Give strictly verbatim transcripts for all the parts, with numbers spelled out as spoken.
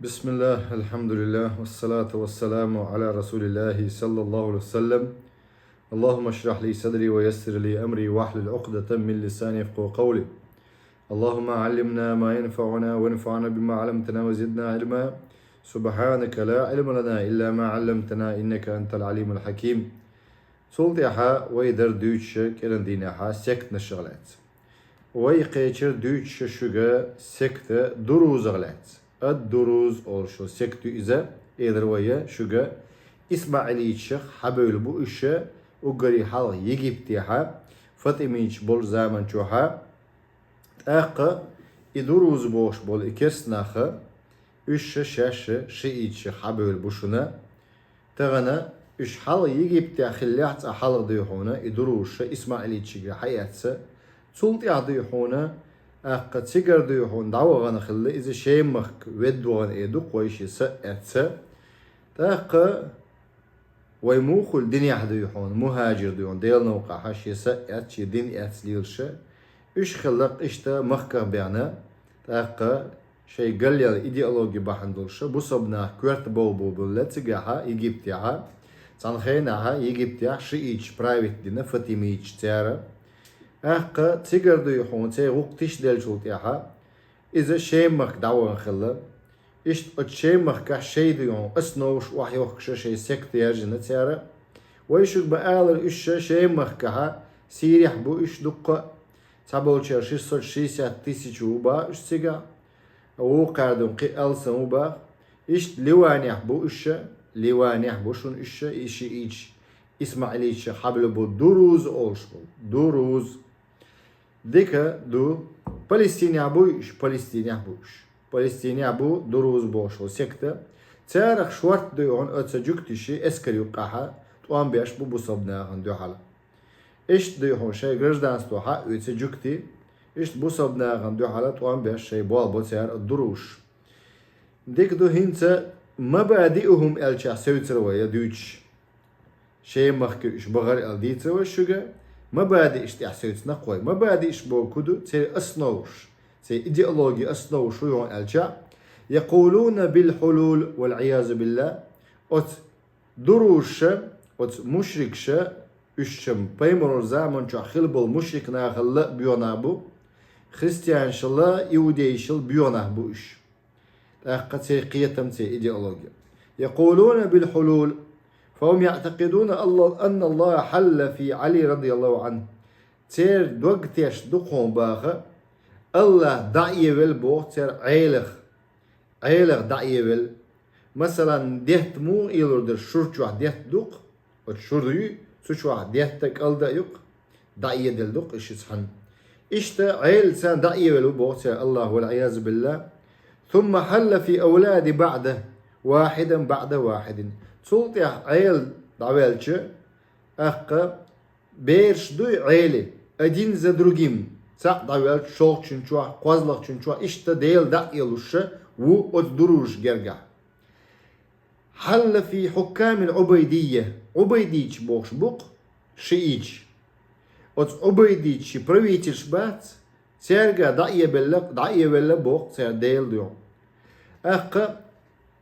بسم الله، الحمد لله، والصلاة والسلام على رسول الله صلى الله عليه وسلم. اللهم اشرح لي صدري ويسر لي أمري واحلل عقدة من لساني يفقهوا قولي. اللهم علمنا ما ينفعنا وانفعنا بما علمتنا وزدنا علما. سبحانك لا علم لنا إلا ما علمتنا إنك أنت العليم الحكيم. Цул тӀаьхьа вай дара дуьйцуш кӀиран дийнахьа сектанашах лаьцна. Вай кхечира дуьйцуш шуьга секта дурузах лаьцна. Ад-Дуруз олуш секта ю иза, элира вай шуьга. ИсмаӀилиташах хьабевлла бу уьш, уггаре хьалха Египтехьа, фатимиташ болу заман чохьа. ТӀаккха и дуруз бохуш болу и керста нах, уьш шаьш шииташах хьабевлла бу шуна. Тахана уьш хьалха Египтехь хиллехь, цкъа хьалха дуй хьуна и дурузаш исмаилитчигара хьаэцна. Цул тӀаьхьа дуй хьуна, тӀаккха цигара дуй хьуна дӀавахана хилла иза, Шем-махка ведда вахана э ду-кх вай шен са а эцна. ТӀаккха вай муха хуьлу динехь дуй хьуна, мухӀажир дуй хьуна, Делан новкъахь шен са а эцна, шен дин эцна лелаш. Уьш хилла-кх иштта махках баьхна, тӀаккха шайн галъяла идеологи бахьана долуш, бусалба нах коьрта бовбовлла цигахьа, Египтехьа. Цхьана хенахьа Египтехь шииташ править дина, фатимиташ цара. ТӀаккха цигара дуй хьуна церан гӀуллакх тиша деллачул тӀаьхьа иза Шем-махка дӀавахана хилла. Иштта оцу Шем-махкахь шайн дуй хьуна основаш охьайохкуш шайн секта яржина цара. Вай шуьга ма-аллара, уьш Шем-махкахьа, Сирехь бу уьш дуккха а, цхьаболчара шестьсот шестьдесят тысяч ву боху уьш цигахь, вукхара дуй хьуна кхин а алсам ву боху. Иштта Ливанехь бу уьш, Ливанехь бу шуна уьш, и шииташ, исмаилиташах хьабевлла бу, дуруз олуш болу, дуруз. Дика ду. Палестинехь буй уьш, Палестинехь бу уьш. Палестинехь бу дуруз бохуш болу секта. Царах шортта дуй хьуна оцу жуьгташа эскар юккъехьа тӀом беш бу бусалба нахана дуьхьал. Иштта дуй хьуна шайн гражданство хьаоьцу жуьгтий, иштта бусалба нахана дуьхьал тӀом беш шайн болх бо цара, дурузаш. Дика ду, хӀинца мабадиухум аьллачохь севцира вай дуьйцуш. Шем-махкара уьш бахара аьлла дийцира вай шуьга, мабадиаш тӀехь севцина-кх вай. Мабадиаш бохург ду, церан основаш, церан идеологин основаш хӀун ю хьуна аьлча, якъулуна бил-хьулул, вал-Ӏиязу биллахӀ, оцу дурузаша, оцу мушрикаша, уьш шен пайхамаран заман чохь хилла болу мушрик нахалла боьха нах бу, христианашалла, иудейшалла боьха нах бу уьш. ТӀаккха церан кхетам, церан идеологи. Якъулуна бил-хьулул, фахум яӀтакъидуна анна АллахӀа хьалла фи Ӏали радияллахӀу Ӏанху. Церан дог тешна ду-кх хьуна боху, АллахӀ дӀаэвелла боху церан Ӏелах. Ӏелах дӀаэвелла. Масалан, детта муха элур дара, шура чохь детта ду-кх, оцу шура ю, цу чохь детта а, кӀалда а ю-кх, дӀаэделла ду-кх и шица хьанна. Иштта Ӏела царна дӀаэвелла ву боху церан АллахӀ, вал-Ӏиязу биллахӀ. Сумма хьалла фи авлади баӀдахӀ, вахьидан баӀда вахьидин. Цул тӀаьхьа Ӏела дӀаваьлча, тӀаккха бераш дуй Ӏелин, один за другим, цхьаъ дӀаваьлча, шолгӀачун чохь, кхозлагӀчун чохь, иштта Дела дӀаэлуш ву оцу дурузашна гергахь. Хьалла фи хьуккамил Ӏубайдийя, Ӏубайдиташ бохуш бу-кх шииташ. Оцу Ӏубайдитийн правительш бац, цаьрга дӀаэбелла, дӀаэвелла боху церан Дела дуьхьа. ТӀаккха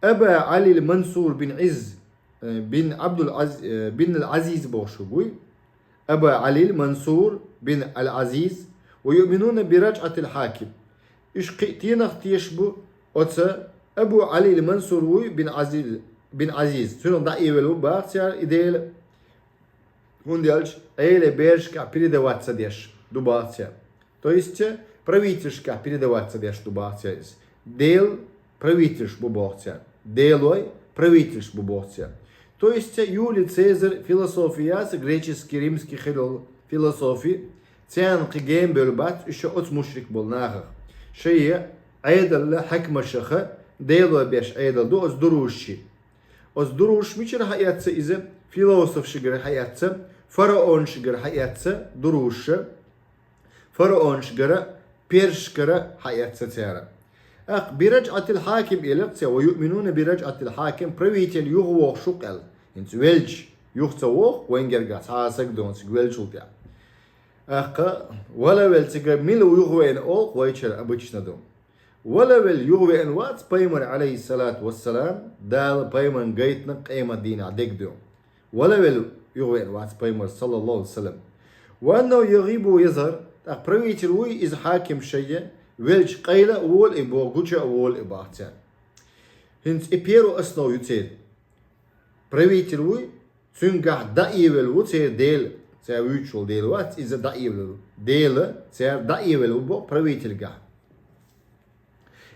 Аба Ӏалил Мансур бин Ӏиз, э, бин Ӏабдул Ӏаз-, э, бин ал-Ӏазиз бохуш вуй. Аба Ӏалил Мансур бин ал-Ӏазиз, ва юъминуна би раджӀатил хьаким. Уьш кхин а тенах тешаш бу оцу Абу Ӏалил Мансур вуй бин Ӏазил-, бин Ӏазиз. Цунах дӀаэвелла ву боху цара и Дела. ХӀунда аьлча Ӏела берашкахь передаваться деш ду боху цара. То есть правительшкахь передаваться деш ду боху цара иза. Дела правительш бу боху цара. Делой правительш бу боху цара. То есть Юлий Цезарь, философи яц, греческий, римский хилла философи, царна кхин гена бевлла бац уьш оцу мушрик болу нахах. Шайн Ӏедалла хьаькамашаха Делой беш Ӏедал ду оцу дурузашийн. Оцу дурузаша мичара хьаэцна иза? Философашкара хьаэцна, фараонашкара хьаэцна дурузаша. Фараонашкара, персашкара хьаэцна цара. ТӀаккха би раджӀатил хьаким элира цара, ва юъминуна би раджӀатил хьаким, правитель юхавогӀуш ву-кх аьлла. ХӀинца велча юха ца вогӀу-кх вайн гергахь цхьа а саг, донца веллачул тӀаьхьа. ТӀаккха вала велла цигара мила юхавеана олу-кх вайчара обычно ду. Вала велла юхавеана вац пайхамар, алейхиссалату вассалам, Дала пайхамарна гайтинарг къематдийнахь дегдоьху. Вала велла юхавеана вац пайхамар, саллаллаху алейхи ва саллям. Ва аннаху ягӀибу ва язхар, тӀаккха правитель вуй иза хьаким шайя, велча къайла а вола и боху, гуча а вола и бахцара. ХӀинца и первая основа ю церан. Правитель вуй, цуьнгахь дӀаэвелла ву церан Дела, цара вуьйцуш волу Дела вац, иза дӀаэвелла ву. Дела цара дӀаэвелла ву боху правительгахь.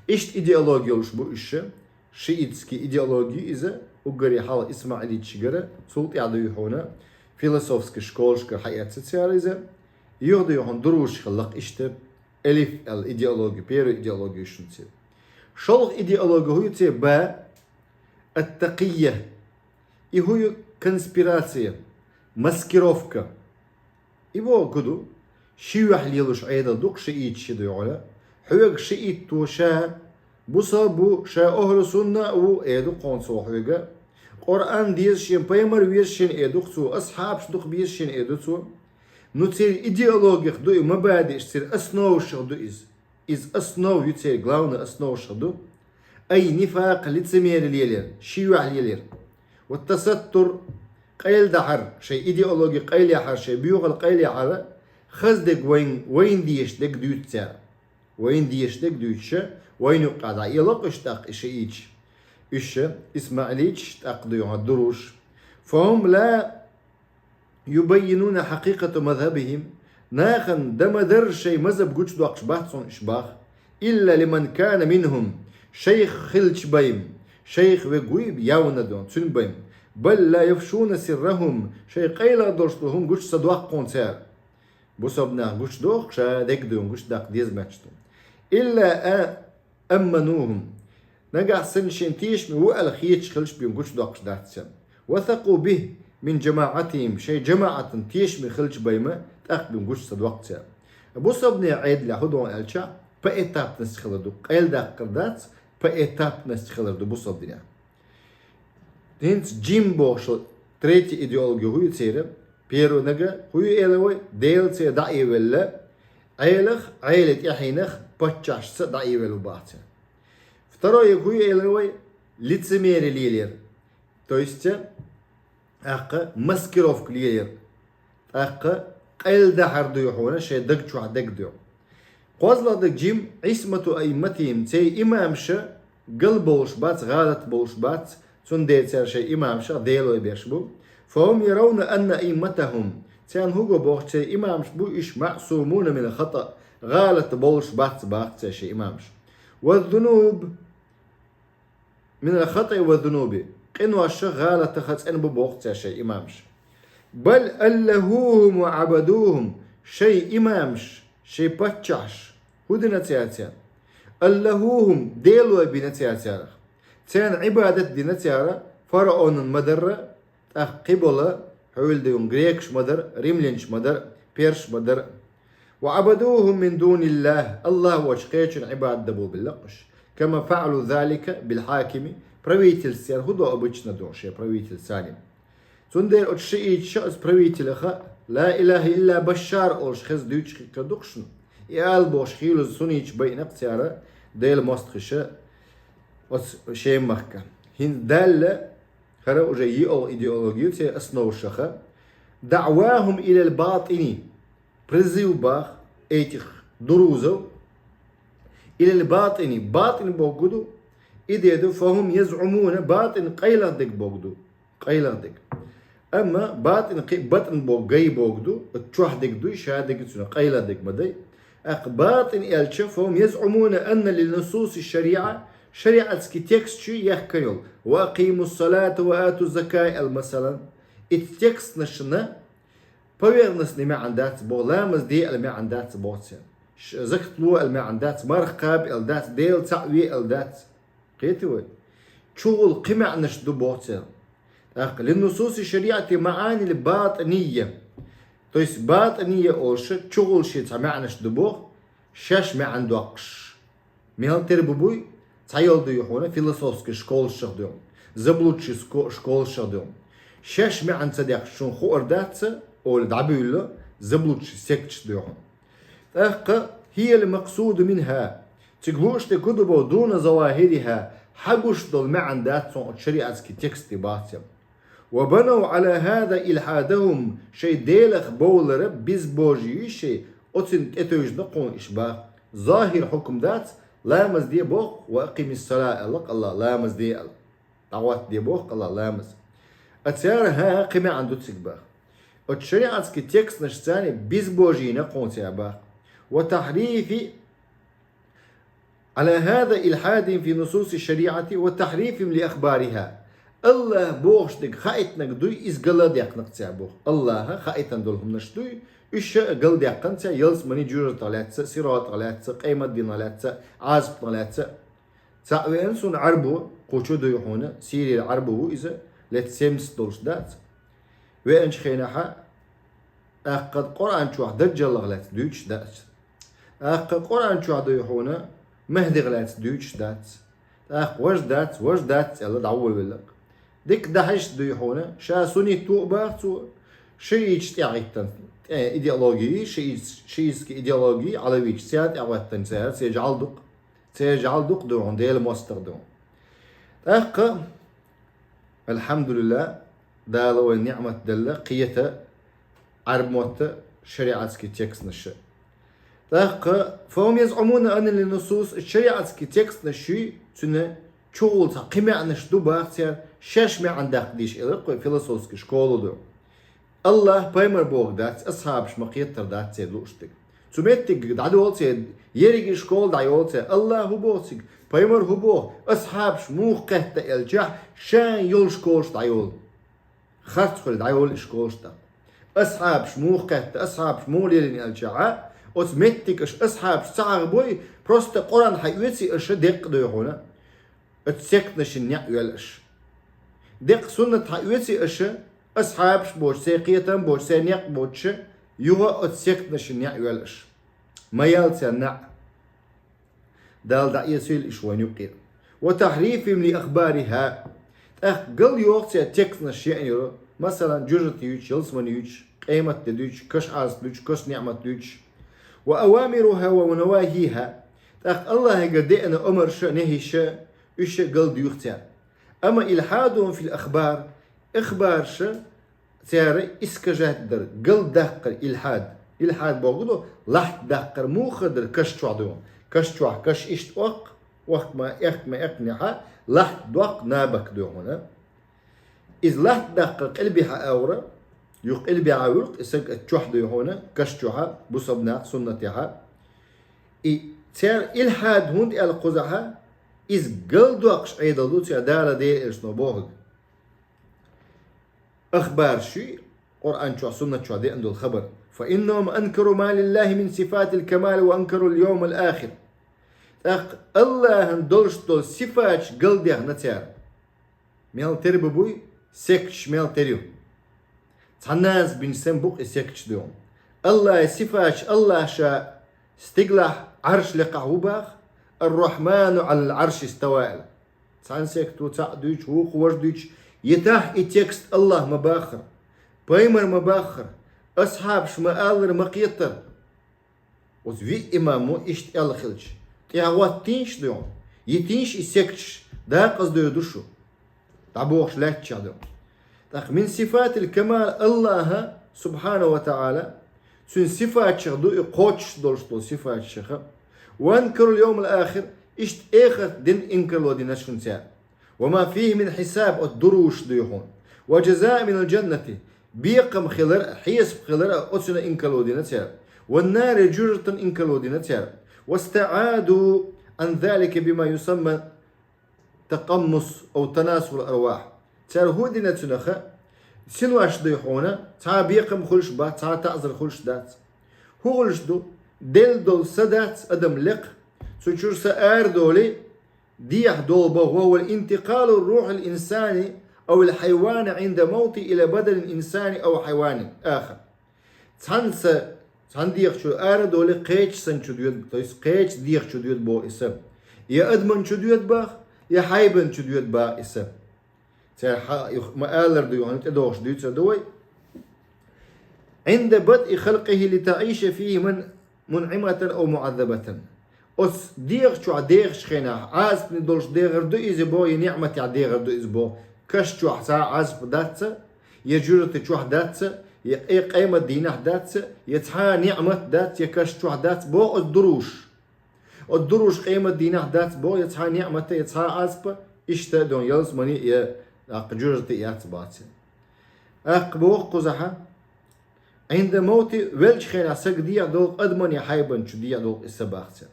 Иштта идеология йолуш бу уьш, шиитский идеология иза, уггаре хьалха исмаилитчигара, цул тӀаьхьа дуй хьуна, философский школашкара хьаэцна цара иза, юха дуй хьуна дурушкахь лакха иштта, элиф аьлла идеология, первая идеология ю шуна церан. ШолгӀа идеология хӀу ю церан, ба, ат-такъия. И хӀу ю конспирация, маскировка. И боху хӀу ду, ши юьхь лелош Ӏедал ду-кх шииташ ши дуй хьуна. Хьоьга шиит ву ша, бусалба ву ша, ахӀлу сунна а ву, эр ду-кх хьуна цо хьоьга. Къуръан деза шена, пайхамар веза шена, эр ду-кх цо, асхьабаш дукха беза шена, эр ду цо. Ну, церан идеологех ду и, мабадиъш, церан основашех ду иза. Иза основа ю церан, главный основашех ду. Ай, нифакъ, лицемери лелийра, ши юьхь лелийра. Ва тасаттур, къайладахьар, шайн идеологи къайлаяхьар, шайн боьхалла къайлаяхьар, хаза дерг вайн, вайна дезаш дерг дуьйцу цара. Вайна дезаш дерг дуьйцуша, вайна юккъехь дӀаэла-кх уьш тӀаккха и шииташ. Уьш, исмаилиташ, тӀаккха дуй хьуна дуруш. Фахум ла юбаййинуна хьакъикъата мазхабихим, нахана дан ма-дарра шайн мазхаб гучудоккхуш бац хьуна уьш бах, илла лиман кана минхум, шайх хилча бен, шайх верг вуй, явна дон, цуьнан бен, бал ла юфшуна сиррахум, шайн къайлагӀа долуш долу хӀума гучу ца доккху хьуна цара. Бусалба нах гучудоху ша дерг дуй хьуна, гучудаккха деза моьттуш ду. Илла а амманухум. Нагахь санна шен тешаме ву аьлла хеташ хилча бен гучудоккхуш дац царна. Васакъу бихи мин жамаӀатихим, шайн жамаӀатан тешаме хилча бен ма тӀаккха бен гучу ца доккху царна. Бусалба динехь Ӏедалехь хӀу ду аьлча, поэтапность хилар ду, къайладаккхар дац, поэтапность хилар ду бусалба динехь. ХӀинца джим бохуш, третий идеологи хӀу ю церан, первый нага, хӀу ю элира вай, Дела церан дӀаэвелла, Ӏелах, Ӏела тӀаьхьенах, паччахьашца дӀаэвелла бац церан. Второй хӀу ю элира вай, лицемери лелийра. То есть, тӀаккха маскировка лелийра. ТӀаккха къайладахьар дуй хьуна шайн даг чохь дерг дуй. КхозлагӀа дерг джим, Ӏисмату аимматихим, церан имамаш гал болуш бац, гӀалат болуш бац, цундела цара шайн имамашах Делой беш бу. Фахум яравна анна аимматахум, царна хӀу го боху, церан имамаш бу уьш, маъсумуна мин хатаъ, гӀалат болуш бац бах церан шайн имамаш. Ва зунуб, мин аль-хатаи ва зунуби, къиношах, гӀалатах цӀена бу боху цара шайн имамаш. Бал аллахухум ва Ӏабадухум, шайн имамаш, шайн паччахьаш хӀу дина цара царна? Аллахухум, делой бина цара царах. Царна Ӏибадат дина цара, фараонан ма-дарра, тӀаккха кхибола, хьуьлда юн грекаш ма-дарра, римлянаш ма-дарра, персаш ма-дарра. Ва Ӏабадухум мин дуниллахь, Аллахь воцчу кхечун Ӏибадат дан бовла белла уьш. Кама фаӀалу залика биль-хьакими, правительс церан хӀу до обычно ду шен правительс царна. Цундела оцу шииташа оцу правителеха, ла илахьа илла Башшар олуш хеза дуьйцуш хир ду-кх шуна. И ала бохуш хийлаза сунниташ байинарг цара, Делан мостагӀаша оцу Шем-махка. ХӀинца Далла, хӀара уже йиъолгӀа идеологи ю церан основашаха. ДаӀвахум илал батӀини, призыв бах этих дурузов, илал батӀини, батӀин боху ду, и де ду, фахум язъумуна, батӀин къайлагӀа дерг боху ду, къайлагӀа дерг. Амма батӀин кхин батӀин боху гай боху ду, оцу чохь дерг дуй, ша дерг цуьнан къайлагӀа дерг ма дай. ТӀаккха батӀин аьлча, фахум язъумуна анна ли нусуси шариӀа, шариатский текст чу яхкар йолу, ва акъиму салата ва ату закай аьлла, масалан, и текстнашна поверхностный маьӀна дац боху, ламаз де аьлла маьӀна дац боху церан. Ш-, закат ло аьлла маьӀна дац, марха кхаба аьлла дац, Дела цхьаъ ве аьлла дац. Кхетий вай? Чугула кхин маьӀнаш ду боху церан. ТӀаккха линнусуси шариати маӀанил батӀнийя. То есть батӀнийя олуш чугула шен цхьа маьӀнаш ду боху, шаьш маьӀна доккхуш. Мел тера бу буй, цхьа йолу дуй хьуна философский школашах дуй, заблудший ско-, школашах дуй. Шаьш маьӀна ца дехча шуна хуур дац, олу дӀабуьйлу заблудший секташ дуй хьуна. ТӀаккха хӀиял максуду минхьа, Цига лууш де куду бо дуна завахириха, хьагуш долу маьӀна дац цунна оцу шариатский тексте бац я. Ва банав ала хаза илхадахум, шайн Делах бовлара безбожие шайн оцин тӀетевжина кхуна иш баха. Захир хьукм дац, ламаз де боху, ва акъимис сала аьлла, къалла ламаз де аьлла. ДӀагӀотта де боху, къалла ламаз. А цара хӀа кхин маьӀна ду цига баха. Оцу шариатский текстнаш царна безбожина кхуна цара баха. Ва тахрифи Ала хаза илхадин фи нусуси шариати ва тахрифим ли ахбариха. Аллах бохуш дерг хаийтинарг дуй, иза гала деккхнарг цара боху. Аллаха хаийтан долу хӀуманаш дуй, уьш ша гала деккхна цара ялсмани жужартах лаьцца, сиратах лаьцца, къематдинах лаьцца, Ӏазапнах лаьцца. Цхьаъ веана суна Ӏарбо, кху чу дуй хьуна, Сирера Ӏарбо ву иза, лет семьдесят долуш дац. Веанчу хенахьа, тӀаккха Къуръан чохь даджаллах лаьцна дуьйцуш дац. ТӀаккха Къуръан чохь дуй хьуна, Мехьдих лаьцна дуьйцуш дац. ТӀаккха важа дац, важа дац аьлла дӀаволавелла. Дика дӀахьаьжча дуй хьуна, ша суннит ву а баха цо, шииташ тӀехӀиттан, тӀе идеологии, шиитс-, шиитский идеологии, Ӏалавиташ цара тӀехӀоьттан цара, церан жӀаьла дукха. Церан жӀаьла дукха ду хьуна, Делан мостагӀа ду. ТӀаккха, алхьамдулиллахӀ, Дала вайн ниӀмат делла, кхета Ӏарб мотта шариатский текстнаша. ТӀаккха, фахум язъумуна анна линнусус, шариатский текстнаш шуьй, цуьнан чугӀула цхьа кхин маьӀнаш ду баха цара, шаьш маьӀна даккха дийша, элира кху философский школа ду. Аллах пайхамар боху дац, асхьабаш ма кхеттар дац церан лууш дерг. Цу меттиг дӀадолу церан, ерриге школа дӀайолу церан. Аллах хӀу боху цига, пайхамар хӀу боху, асхьабаш муха кхетта элчахь, шайн йолу школаш дӀайолу. Харц хуьлу дӀайолу и школаш тӀаккха. Асхьабаш муха кхетта, асхьабаш муха лелийна элчахьа, оцу меттиг аша асхьабаш ца хьахабой, просто Къуръан хьаоьций аша деккъа дуй хьуна. Оцу сектнашин неӀ йоьлла аша. Деккъа суннат хьаоьций аша, асхьабаш боцуш, сайн кхетам боцуш, сайн некъ боцуша, юха оцу сектнашин неӀ йоьлла аша. Ма ял царна неӀ. Дала дӀаэцийла иш вайн юккъера. Ва тахрифим ли ахбариха. ТӀаккха гал йоху церан текстнаш шеъна йолу, масалан, жужарт юьйцуш, ялсмани юьйцуш, къемат де дуьйцуш, каш Ӏазап дуьйцуш, каш ниӀмат дуьйцуш. Ва авамируха ва навахиха. ТӀаккха Аллахьига деана омарша, нехиша, уьш гал дуьйху цара. Амма илхьадун фил ахбар, ахбарша цара искажать дар, гал даккхар, илхьад. Илхьад боху ду, лахьт даккхар муха дар каш чохь ду. Каш чохь, каш иштта оккха, оккха ма, эккха ма, эккханехьа, лахьт доккха набак ду хьуна. Иза лахьт даккхар къилбехьа агӀора, юха къилбехьа вуьллу, и саг чохь дуй хьуна, каш чохьа, бусалба нах суннатехьа. И церан илхьад хӀунда аьлла кхузахьа, иза гал доккхуш Ӏедал ду церан Дала Делан элчано бохург. Ахбар шуьй, Къуръан чохь, суннат чохь деана долу хабар. Фа иннахум анкару ма лиллахи мин сифатил камали ва анкару льйовмал ахир. ТӀаккха Аллахьан долуш долу сифаташ галдехна цара. Мел тера бу буй, секташ мел тера ю. Цхьа наза бинчу сен бу-кх и секташ дуй хьуна. Аллахьан сифаташ, Аллахь ша стиглахь Ӏарш лекхахь ву баха, Ар-Рахьману Ӏалал Ӏарш истава аьлла. Цхьана секто цхьаъ дуьйцу, вукхо важа дуьйцу, йитахь и текст Аллахь ма баххара, пайхамар ма баххара, асхьабаш ма аллара ма кхетара. Оцу виъ имамо иштта аьлла хилча, тӀехӀоттийша дуй хьуна, йитийша и секташ, дакъаза дуй ду шу, дӀабохуш лаьттачехь дуй хьуна. ТӀаккха мин сифатил камал Аллаха, субхьана ва таӀала, цуьнан сифатчех ду и кхочуш долуш долу сифатчеха. Ва анкару льйовмал ахир, иштта эхарт дин инкарло дина шуна цара. Ва ма фихи мин хьисаб, оцу дуруш дуй хьуна. Ва джаза минал джаннати, бекхам хилар а, хьесап хилар а, оцуьнан инкарло дина цара. Ва нари, жужартан инкарло дина цара. Ва стаӀаду ан залика бима юсамма такъаммус ав танасурул арвахь. Цара хӀун дина цуьнаха? Синош дуй хьуна, цхьа бекхам хуьлуш бац, цхьа таӀзар хуьлуш дац. ХӀун хуьлуш ду? Делла долу са дац адам лекха, цу чуьра са арадолий, дехьа долу боху, ва хӀуа интикъалу рухьил инсани авил хьайвани Ӏинда мавти ила баданил инсани ав хьайванин ахар. Цхьана са, цхьана дегӀа чу арадолий, кхечу сан чу доьду, то есть кхечу дегӀа чу доьду боху и са. Я адаман чу доьду баха, я хьайбан чу доьду баха и са. Цара хьа-, юх-, ма-аллара дуй хьуна, тӀедогӀуш дуьйцур ду вай. Ӏинда бадъи халкъихи ли таӀиша фихи мун-, мунӀиматан ав муӀаззабатан. Оцу дегӀа чохь дехачу хенахь, Ӏазапна долуш дехар ду иза боху, я ниӀматехь дехар ду иза боху. Каш чохь цхьа а Ӏазап дац, я жуьжта чохь дац, я къе-, къемат дийнахь дац, я цхьа а ниӀмат дац, я каш чохь дац боху оцу дуруш. Оцу дуруш къемат дийнахь дац боху, я цхьа а ниӀмат, я цхьа а Ӏазап, иштта а ду ялсамани, я, тӀаккха, жуьжта яц бац. ТӀаккха боху кхузахь, Ӏинда мавти, веллачу хенахь сага дехьа долу, адаман я хьайбан чу дехьа долу и са бахцара.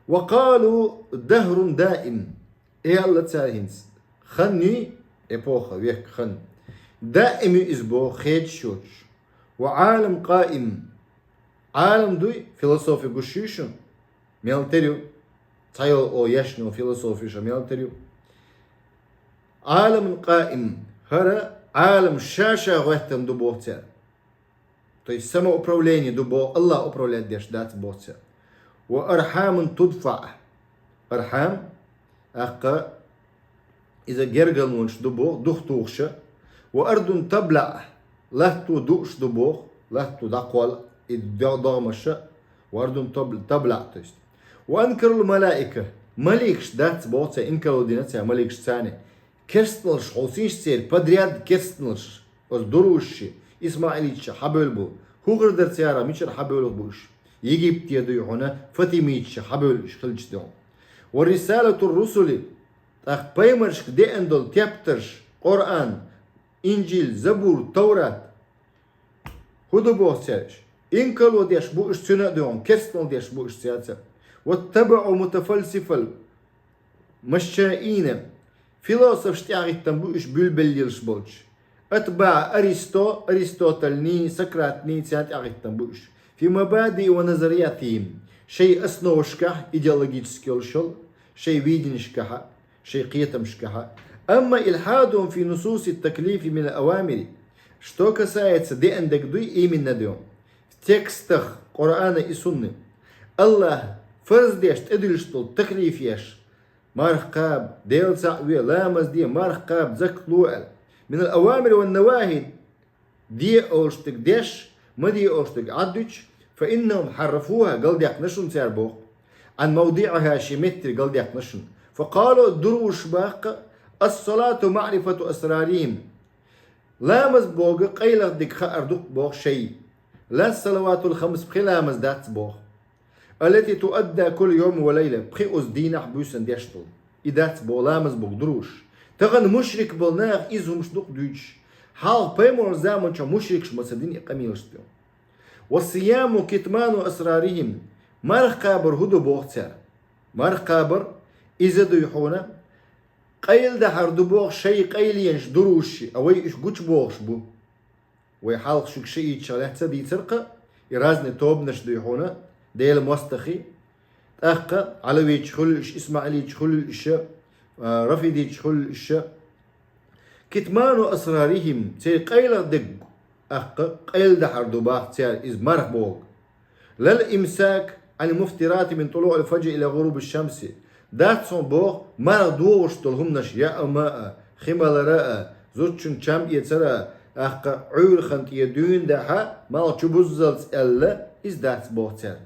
Ва къалу дахрун даим. Э, аьлла цара хӀинца. Хан юй, эпоха, век хан. Даим ю иза боху, хедаш йоцуш. Ва Ӏалам къаим. Ӏалам дуй, философи гуш юй шуна? Мел тера ю? Цхьайолу о ешна философи ша мел тера ю? Ӏаламун къаим. ХӀара Ӏалам ша-ша гӀоьттина ду боху цара. То есть самоуправление ду боху, Аллах управлять деш дац боху цара. Ва архьамун тудфаъ. Архьам, тӀаккха, иза гергарлонаш ду боху, дух тухуша. Ва ардун таблаъ, латто дууш ду боху, латто дӀакхолла, и до-, догӀмаша. Ва ардун таб-, таблаъ, то есть. Ва анкарул малаика, маликаш дац боху цара, инкарло дина цара маликаш царна. Керстаналш хьовсийша церан, подряд керстаналш, оцу дурушши, исмаилитча хьабевлла бу. ХӀун хир дара цара, мичара хьабевлла бу уьш? Египте дуй хьуна, фатимитча хьабевлла уьш хилча дуьхьа. Ва рисалатур русули, тӀаккха пайхамаршка деана долу тептарш, Къуръан, Инжил, Забур, Таврат, хӀун ду боху цаьрга? Инкарло деш бу уьш цуьнан а дуьхьа, керстанал деш бу уьш цаьрца. Ваттабаъу мутафалсифал машшаина. Философаш тӀаьхьахӀиттина бу уьш буьйлабеллалаш болчу. Атбаъ Аристо, Аристотальний, Сократний царна тӀаьхьахӀиттина бу уьш. Фи мабади ва назариятихим. Шайн основашкахь, идеологически йолуш йолу, шайн виденешкахьа, шайн кхетамашкахьа. Амма илхьадун фи нусуси таклифи мин авамири. Что касается деана дерг дуй, именно дуй. В текстах Къуръана и Сунны. Аллах фарз деш тӀедуьллуш долу таклиф еш. Марха кхаба, Дела цхьаъ ве, ламаз де, марха кхаба, закат ло аьлла. Мин ал-авамир ван навахи. Де олуш дерг деш, ма де олуш дерг Ӏаддуьтуш, фа иннахум хьаррафуха, галдаьккхина шуна цара боху. Ан мавдиъаха, шен меттера галдаьккхина шуна. Фа къалу, дурушша баккха, ас-салату маърифату асрарихим. Ламаз боху къайлаха дерг хаар ду-кх боху шайн. Ла салаватул хамс, пхи ламаз дац боху. Аллати туадда кулла йовмин ва лайла, пхи оцу дийнахь буьйсанна деш долу. И дац боху ламаз боху дуруш. Тахана мушрик болу нах иза хӀумаш ду-кх дуьйцуш. Хьалха пайхамаран заманчохь мушрикаш ма ца дина и къамелаш ду. Ва сияму китману асрарихим, марха кхабар хӀун ду боху цара? Марха кхабар, иза дуй хьуна, къайладахьар ду боху шайн къайленаш дурушши, а вай уьш гучубохуш бу. Вай хьалха шуьга шиитча лаьцна дийцар-кха, и разный тобанаш дуй хьуна, Делан мостагӀий, тӀаккха Ӏалавитча хуьлу уьш, исмаилитча хуьлу уьш, а, рафидитча хуьлу уьш. Китману асрарихим, церан къайлаха дерг, тӀаккха къайладахьар ду боху цара иза марха боху. Лал имсак ан муфтирати мин тулуъил фаджри ила гъуруби шамси. Дац хьуна боху, марха догӀуш долу хӀуманаш, яа-маа, хи малара а, зудчун чам эцара а, тӀаккха Ӏуьйра хан тӀе дуьйна дахьа, малх чу буззалц аьлла, иза дац боху цара.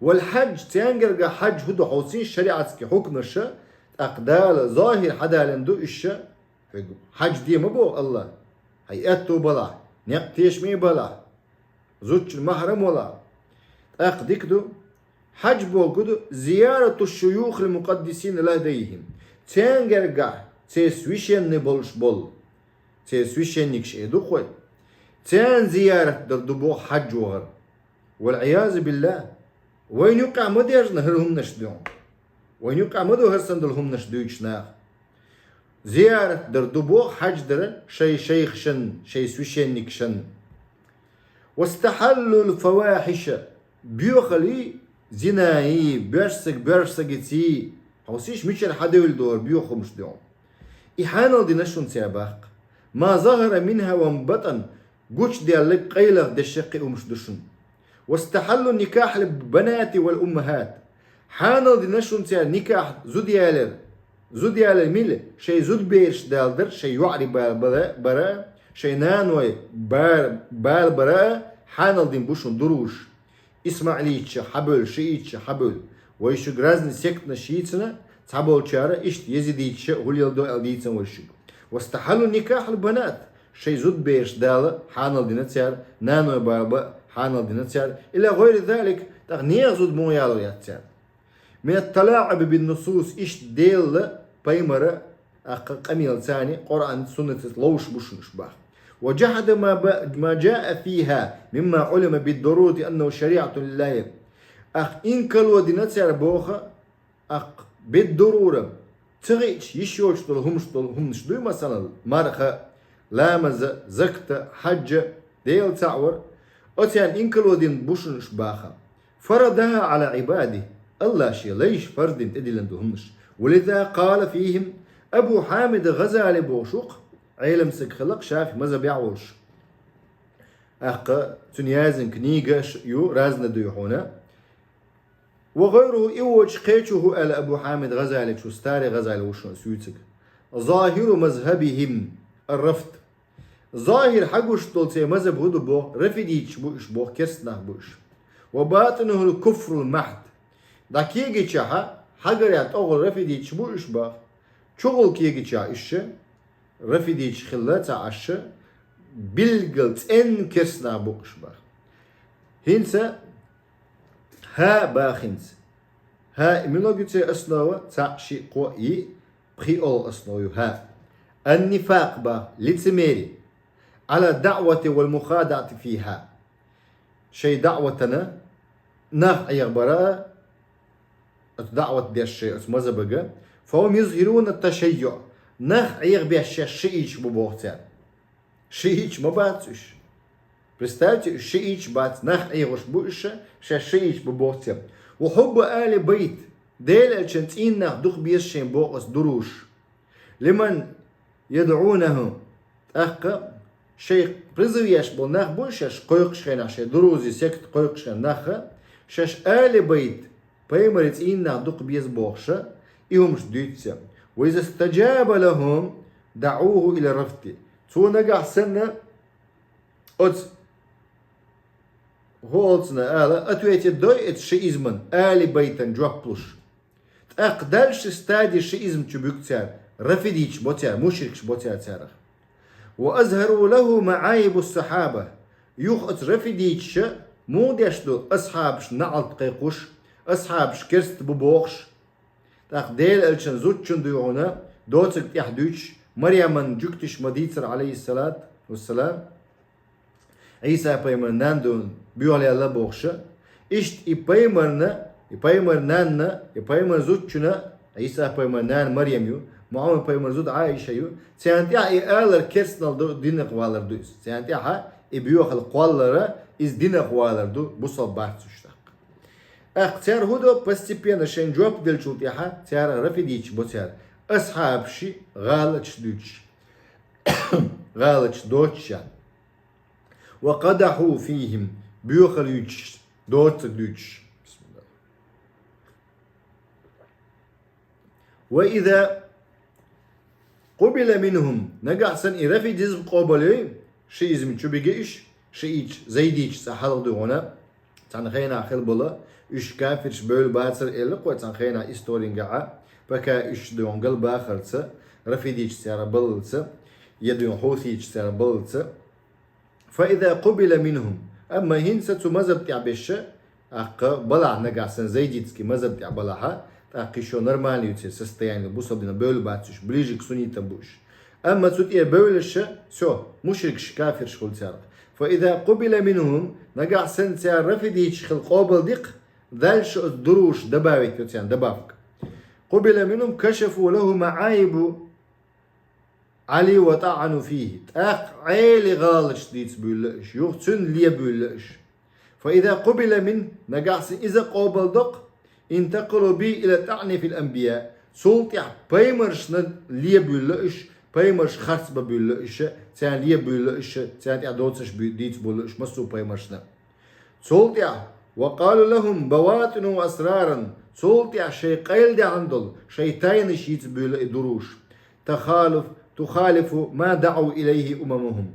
Вал хьаджи, цуьнгара хьаджи хӀун ду хьовсийша шариатски хьукмаша, тӀаккха Дала, зохӀир хьадалийна ду уьш, хьоьга хьаджи де ма боху Аллах. Хьайн аьтту балахь, некъ тешаме балахь, зудчун махьрам валахь. ТӀаккха дика ду, хьаджи боху ду, зиярату шуюхил мукъаддисина ладайхим. Цуьнгара, церан священный болуш болу, церан священникаш эр ду-кх вай. Царна зиярат дар ду боху хьаджи вахар. Вал Ӏиязу биллах, вайна юккъехь ма дежна хӀара хӀуманаш дуьхьа. Вайна юккъехь ма ду хӀара санна долу хӀуманаш дуьйцуш нах. Зиярат дар ду боху хьаджи дара шайн шайхашан, шайн священникашан. Вастахьаллул фавахьиша, боьхаллий, зинаий, боьрша саг боьрша сагиций, хьовсийша мичара хьадевлла дара боьха хӀумаш дуьхьа. И хьанал дина шуна цара баккха. Ма захара минха ва ма батан, гучудаьлларг, къайлаха дерг кхин хӀумаш ду шуна. Вастахьаллу никахьал банати вал уммахат. Хьанал дина шуна цара никахь, зуда ялар. Зуда ялар мила? Шайн зудабераш далдар, шайн йоӀарий бала бара, бара, шайн наной бар-, бала бара а хьанал дина бу шуна дуруш. Исмаилитча хьабевлла, шиитча хьабевлла. Вай шуга разный сектанаш йийцина, цхьаболчара иштта езидиташа хӀулел до аьл дийцина вай шуга. واستحلوا نكاح البنات, шоай зудбераш Дала хьанал дина цар, наной баба хьанал дина цар, إلى غير ذلك, тӀаккха нехан зуда муха яло яц цар. من التلاعب بالنصوص, иштта Делла, пайхамара, тӀаккха къамел царна, Къуръан, суннатаца ловш бу шуна уж баха. وجحد ما ب- ما جاء فيها مما علم بالضرورة أنه شريعة لله. ТӀаккха инкарло дина цар боху, тӀаккха беддарура, ца хиъча йиш йоцуш долу хӀумаш долу хӀуманаш дуй, масала, марха, ламаза, заката, хьаьжа, Дела цхьаъ вар, оцарна инкарло дина бу шуна уж баха. فرضها على عباده, АллахӀа Шен лайшна фарз дина тӀедиллина долу хӀуманаш. ولذا قال فيهم أبو حامد الغزالي бохуш ву-кх, Ӏелам стаг хилла-кх ШафиӀи мазхӀабехь волуш. ТӀаккха цуьнан яздина книга ю, разный дуй хьуна. وغيره, и воцуш кхечу хӀу аьлла Абу Хьамид ГӀазаличо, старый ГӀазали ву шуна суьйцург. ظاهر مذهبهم الرفض. ЗахӀир хьагуш долу церан мазхӀаб хӀун ду боху, рафидиташ бу уьш боху, керста нах бу уьш. وباطنه الكفر المحض. ДӀа кегийчахьа, хьагарехь тӀехула рафидиташ бу уьш боху. Чухула кегийчахьа уьш ша, рафидиташ хилла ца Ӏаш ша, билггал цӀенна керста нах бу уьш боху. ХӀинца хӀа боху хӀинца. ХӀа и муьлха ю церан основа, цхьаъ, шиъ, кхоъ, йиъ, пхиъ олу основа ю хӀа. النفاق боху, лицемерие. على الدعوة والمخادعة فيها. Шайн даӀватана нах Ӏехабара, оцу даӀват деш шайн оцу мазхӀабага. فهم يظهرون التشيع. Нах Ӏехабеш шаьш шиъиташ бу боху цара. Шиъиташ ма бац уьш. Представьте, уьш шиъиташ бац, нах Ӏехош бу уьш, шаьш шиъиташ бу боху цара. وحب آل البيت. Делан элчан цӀийнан нах дукха беза шайна боху оцу дуруша. لمن يدعونه. ТӀаккха шайн призыв еш болу нах бу шаьш кхойкхуш хенахь, шайн дурузи секта кхойкхуш хенахь наха, шаьш Али Байт, пайхамаран цӀийнан нах дукха беза бохуша, и хӀумаш дуьйцу цара. وإذا استجاب لهم دعوه إلى الرفض. Цо нагахь санна оцу хӀу олцана ала, ответить дой оцу шиизман, Али Байтан жоп луш. ТӀаккха дальше стадия шиизм чу буьгу цара, рафидиташ бо цара, мушрикаш бо цара царах. وأظهروا له معايب الصحابة. Юха оцу рафидиташа муха деш ду асхьабаш наӀалт кхайкхуш, асхьабаш керста бу бохуш. ТӀаккха Делан элчан зудчун дуй хьуна доцург тӀехь дуьйцуш, Марьяман жуьгтиш ма дийцара, Ӏалайхиссалату вассалам. Ӏийса пайхамаран нанна ду боьхалла бохуша. Иштта и пайхамарна, и пайхамаран нанна, и пайхамаран зудчунна, Ӏийса пайхамаран нана Марьям ю, Мухьаммад пайхамаран зуда Ӏайша ю, царна тӀехь и алар керстанал ду, динах валар ду иза. Царна тӀехь и боьхалла кхоллара, иза динах валар ду, бусалба бац уьш тӀаккха. ТӀаккха цара хӀун до, постепенно шайн жоп деллачул тӀаьхьа, цара рафидиташ бо цара, асхьабаши гӀалаташ дуьйцуш, гӀалаташ доцуш шаьш. وقدحوا فيهم, боьхалла юьйцуш, доцург дуьйцуш. وإذا قبل منهم, нагахь санна и рафидизм къобал йой, шиизм чу бига иш, шииташ, зайдиташ цӀа хьалха дуй хьуна, цхьана хенахь хила бала, уьш кафирш бевлла бацара элла кхо цхьана хенахь историн гахьа, пока уьш дуй хьуна гал бахарца, рафидиташ цара баллалца, я дуй хьуна хьуситаш цара баллалца, فإذا قبل منهم, амма хӀинца цу мазхӀаб тӀехь беша, тӀаккха балахь нагахь санна зайдитский мазхӀаб тӀехь балахьа, тӀаккха ишо нормально ю церан состояние, бусалба динах бевлла бац уьш, ближе к суннитам бу уьш. Амма цу тӀера бевллаша, всё, мушрикаш, кафирш хуьлу царах. فإذا قبل منهم, нагахь санна цара рафидиташ хила къобал ди-кх, дальше оцу дуруша добавить йо царна добавка. قبل منهم كشفوا له معايب علي وطعنوا فيه. ТӀаккха Ӏели гӀалаташ дийца буьлла уьш, юха цуьнан ле буьлла уьш. فإذا قبل منه, нагахь санна иза къобал до-кх, انتقلوا به إلى الطعن في الأنبياء. Цул тӀаьхьа пайхамаршна ле буьлла уьш, пайхамарш харц бан буьлла уьш, царна ле буьлла уьш, царна тӀехь доцурш буь-, дийца буьлла уьш массо а пайхамаршна. Цул тӀаьхьа, وقالوا لهم بواطنا وأسرارا, цул тӀаьхьа шайн къайладаьхьна долу, шайн тайнаш йийца буьлла и дуруша. تخالف, تخالف ما دعوا إليه أممهم.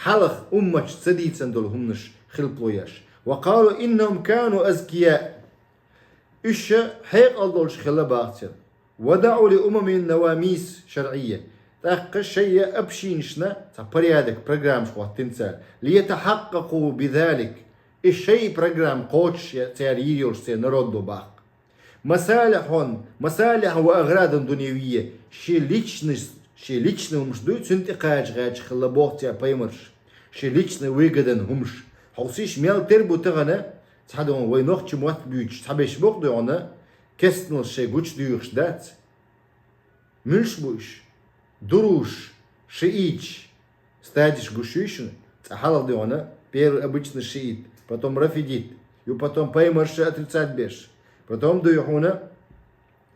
Хьалха умматаш ца дийцина долу хӀуманаш хилпало еш. وقالوا إنهم كانوا أذكياء. Уьш хьекъал долуш хилла боху цара. ودعوا لأمم نواميس شرعية. ТӀаккха шайн общинашна цхьа порядок, программаш хӀоттийна цара. ليتحققوا بذلك. И шайн программа кхочуш цара йийр йолуш церан народо боху. مصالحا، مصالحا وأغراضا دنيوية. Шен личный, шен личный хӀумаш дуй, цунна тӀе кхача гӀерташ хилла боху цара пайхамарш. Шен личный выгодана хӀумаш. Хьовсийша, мел тера бу тахана, цхьа дуьхьал вай нохчийн мотт буьйцуш цхьаберш боху дуьхьал, кестналш шайн гучудуьйхуш дац. Муьлш бу уьш? Дуруш, шииташ, стадиш гуш юй шуна, цкъа хьалха дуьхьал первый обычный шиит, потом рафидит, ю потом пайхамарш отрицать беш, потом дуй хьуна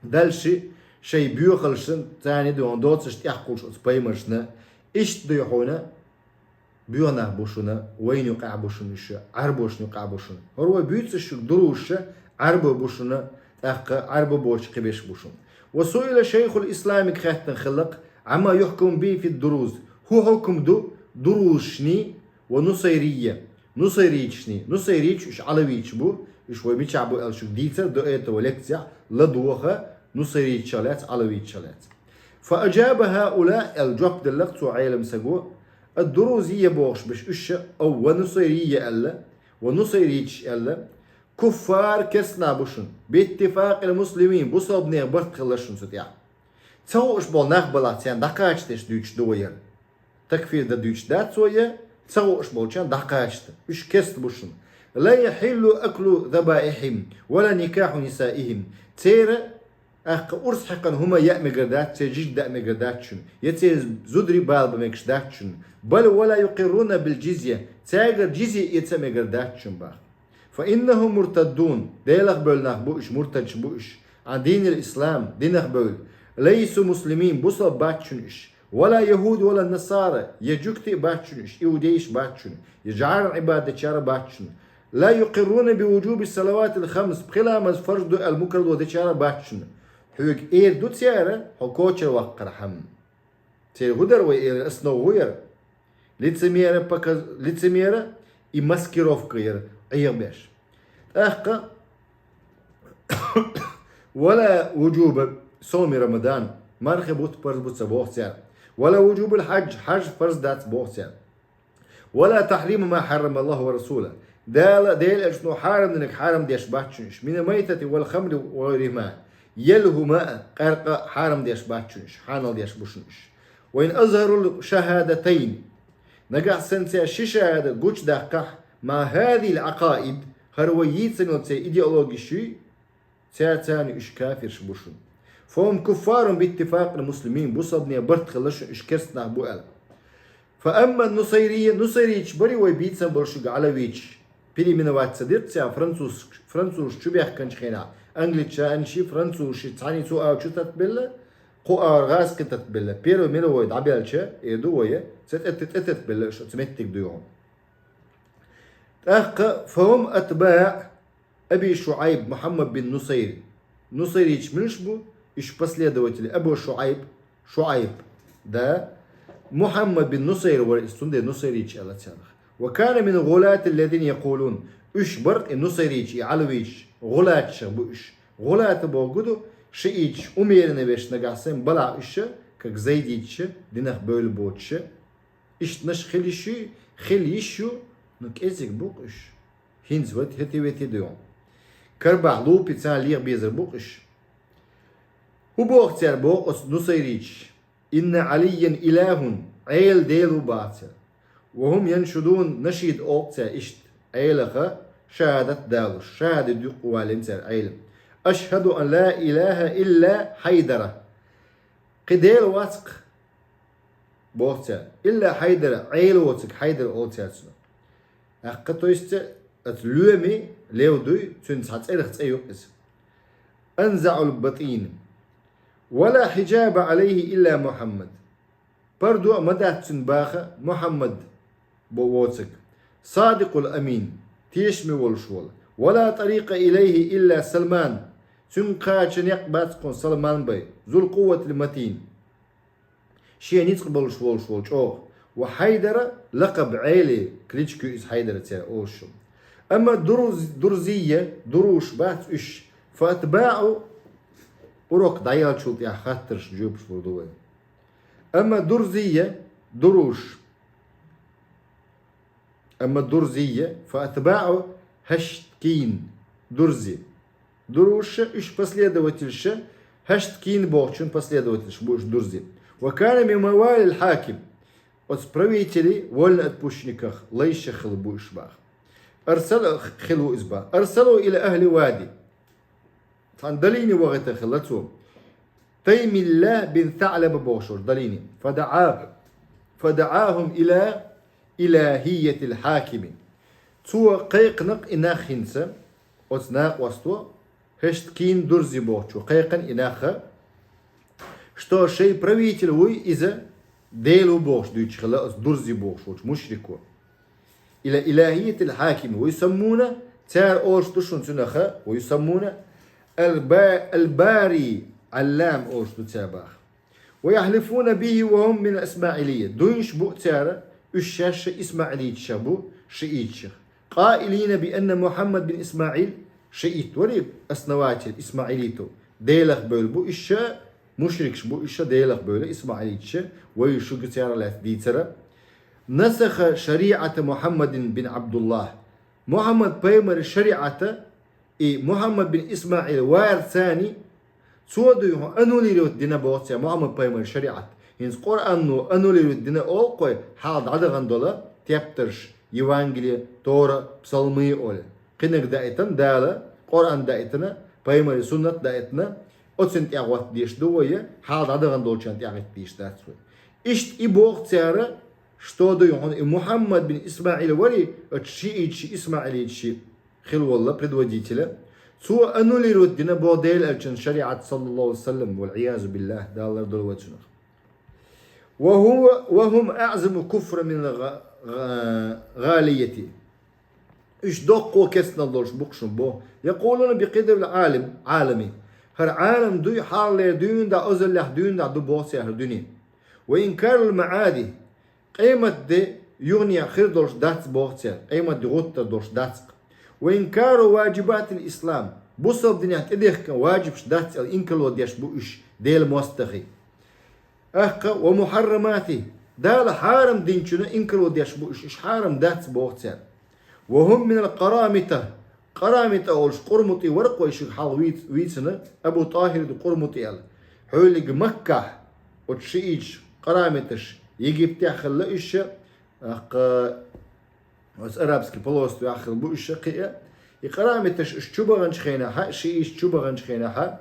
дальше шайн боьхалшна царна дуьхьал доцурш тӀехь кхуллуш оцу пайхамаршна, иштта дуй хьуна боьха нах бу шуна, вайна юкъахь бу шуна уьш, Ӏарбошна юкъахь бу шуна. ХӀара вай буьйцуш шуьга дуруш, Ӏарбо бу шуна, тӀаккха Ӏарбо боцуш кхиберш бу шуна. وسئل شيخ الإسلام хаьттина хилла-кх عما يحكم به في الدروز. ХӀун хьукам ду дурузшний ва нусайрийя? Нусайрийчашний. Нусайрийчаш уьш Ӏалавиташ бу. Уьш вай мичахь бу аьлла шуьга дийцира до этого лекцехь, ладогӀа нусайрийчашах лаьцна, Ӏалавиташах лаьцна. فأجاب هؤلاء аьлла жоп делла-кх цу Ӏеламсаго, الدروزية бохуш берш уьш, أو ونصيرية аьлла, ва нусайрийчаш аьлла, كفار керста нах бу шуна, باتفاق المسلمين, бусалбанех барт хилла шуна цу тӀехь. Ца хууш болу нах балахь царна дӀакхачадеш дуьйцуш ду вай хӀара. Такфир дан дуьйцуш дац вай, ца хууш болчарна дӀакхачада. Уьш керста бу шуна. لا يحل أكل ذبائحهم ولا نكاح نسائهم. Церан тӀаккха урс хьекхна хӀума яа мегар дац, церан жижиг даа мегар дац шуна, я церан зударий бала бан мегаш дац шуна. بل ولا يقرون بالجزية. Цаьргара жизья эца а мегар дац шуна боху. فإنهم مرتدون. Делах бевлла нах бу уьш, муртадаш бу уьш. عن دين الإسلام, динах бевлла. ليسوا مسلمين, бусалба бац шуна уьш. ولا يهود ولا نصارى, я жуьгтий бац шуна уьш, иудейш бац шуна, я жӀаран Ӏибадат дечара бац шуна. لا يقرون بوجوب الصلوات الخمس, пхи ламаз фарз ду аьлла мукарло дечара бац шуна. Хьоьга эр ду цара, хьо кочара ваккхархьама. Церан хӀун дара вай элира, основа хӀун яра? Лицемера, показ-, лицемера и маскировка яра Ӏехабеш. ТӀаккха ولا وجوب صوم رمضان, мархи бутт парз бу ца боху цара. ولا وجوب الحج, хьаж фарз дац боху цара. ولا تحريم ما حرم الله ورسوله. Дала, Делан Элчано хьарам динарг хьарам деш бац шуна уьш. من الميتة والخمر وغيرهما. Ел хӀума а, къаьркъа а хьарам деш бац шуна уьш, хьанал деш бу шуна уьш. وإن أظهروا الشهادتين. Нагахь санна цара ши шахӀада гучудаккхахь, مع هذه العقائد, хӀара вай йийцина йолу церан идеологиш юй, цара царна уьш кафирш бу шуна. فهم كفار باتفاق المسلمين, бусалбанех барт хилла шуна уьш керста нах бу аьлла. فأما النصيرية, нусайрийчаш барий вай бийцина болу шуьга Ӏалавиташ, переименовать ца дира цара француз-, французаш чу бехканчу хенахь, англичанаши, французаши цхьаьний цу агӀор чу татбелла, кху агӀор гӀазкхи татбелла. Первый мировой дӀабелча, эр ду вай, ца тӀе-, тӀе татбелла уьш оцу меттиг дуй хьуна. ТӀаккха فهم أتباع أبي شعيب محمد بن نصير. Нусайрийчаш муьлш бу? Уьш последователи Абу Шуайб, Шуайб, да? Мухьаммад бин Нусайр вара иза, цундела нусайрийчаш аьлла царах. وكان من الغلاة الذين يقولون. Уьш бара и нусайрийчаш, и Ӏалавиташ, гӀулатшах бу уьш. ГӀулата бохург ду, шииташ умеренно веш нагахь санна балахь уьш, как зайдиташ, динах бевлла боцуш. Ишттанаш хила йиш ю, хила йиш ю, ну кӀезиг бу-кх уьш. ХӀинца вати хӀети-вети ду. Карбахь лупи царна леха безар бу-кх уьш. ХӀун боху цара боху оцу нусайрийчаш? إن عليا إله, Ӏела Дела ву баха цара. وهم ينشدون نشيد олу цара иштта, Ӏелаха шахӀадат далуш, шахӀадат юкъа валийна цара Ӏела. أشهد أن لا إله إلا حيدر. Кхин Дела вац-кх, боху цара. إلا حيدر, Ӏела воцург Хьайдар олу цара цунах. ТӀаккха, то есть, оцу лоьми лев дуй, цуьнан цхьа цӀерах цӀе ю иза. أنزع البطين. ولا حجاب عليه إلا محمد. Пардо а ма дац цуьнан баха Мухьаммад бо воцург. الصادق الأمين, тешаме волуш волу. ولا طريق إليه إلا سلمان. Цуьнга кхача некъ бац кхунна Салман бен. ذو القوة المتين. Шен ницкъ болуш волуш волу чӀогӀа. وحيدر لقب, Ӏелин кличка ю иза Хьайдар цара олуш. أما الدرز-, درزية, дуруш бац уьш, فأتباع урок дӀаяьлчул тӀехьа хаттараш, жоьпаш лур ду вай. أما درزية, Дуруш. أما درزية فأتباع هشتكين, Дурзи. Дуруш, уьш последовательш, Хьаштакин бохучун последовательш бу уьш, Дурзи. وكان من موالي الحاكم, оцу правителий вольноотпущниках, лайшах хилла бу уьш баха. أرسل, хилла ву иза баха. أرسلوا إلى أهل وادي. Цхьана долине вахийтина хилла цо. تيم الله بن ثعلبة бохуш долине. فدعا, فدعاهم إلى إلهية الحاكم. Цо кхайкхина и нах хӀинца, оцу накъосто, Хьаштакин, Дурзи бохучо кхайкхина и нах, что шайн правитель вуй иза, Дела ву бохуш дуьйцуш хилла оцу Дурзи бохуш волчу мушрико. إلى إلهية الحاكم ويسمون, цара олуш ду шуна цунах, ويسمون الب-, الباري العلام олуш ду цара баха. ويحلفون به وهم من الإسماعيلية. Дуйнаш бу цара, уьш шаьш исмаилиташ бу, шииташ. قائلين بأن محمد بن إسماعيل, шиит варий, основатель исмаилитов, Делах бевлла бу уьш, мушрикаш бу уьш, Делах бевлла исмаилиташ, вай шуьга царах лаьцна дийцар. نسخ شريعة محمد بن عبد الله. Мухьаммад пайхамаран шариӀат и Мухьаммад бин Исмаил варцани, цо дуй хьуна аннулировать дина боху цара Мухьаммад пайхамаран шариӀат. ХӀинца Къуръано аннулировать дина олу-кх вай, хьалха дӀадахана долу тептарш, Евангелие, Тора, Псалмы олий. Кхинаг даийтина Дала, Къуръан даийтина, пайхамаран суннат даийтина, оцунна тӀехӀотта дезаш ду вай, хьалха дӀадахана долчунна тӀехӀитта дезаш дац вай. Иштта и боху цара, что дуй хьуна и Мухьаммад бин Исмаил варий, оцу шииташ, исмаилиташ хилла волу предводитель, цо аннулировать дина боху Делан элчан шариӀат, саллаллаху алейхи ва саллям, والعياذ بالله, Дала лардойла вай цунах. وهو, وهم أعظم كفرا من الغ-, غ-, غالية. Уьш доккха керстанал долуш бу-кх шуна боху. يقولون بقدم العالم, Ӏалам. ХӀара Ӏалам дуй, хьалхалера дуьйна дӀа, озаллехь дуьйна дӀа ду боху цара хӀара дуьне. وإنكار المعاد, къематде юханехьа хир долуш дац боху цара, къематде гӀоттар долуш дац-кх. وإنكار واجبات الإسلام, бусалба динехь тӀедехкина ваджибаш дац аьлла инкарло деш бу уьш, Делан мостагӀий. ТӀаккха ومحرماته, Дала хьарам динчунна инкарло деш бу уьш, уьш хьарам дац боху цара. وهم من القرامطة, къарамитӀа олуш къурмутӀи вара-кх вай шуьга хьалха вийц-, вийцина, Абу ТӀахир ду къурмутӀи аьлла. Хьуьллиг Маккахь, оцу шииташ, къарамиташ, Египтехь хилла уьш, тӀаккха оцу Арабский полуостровехь хилла бу уьш кхиа. И къарамиташ уьш чу баханчу хенахь, шииташ чу баханчу хенахь,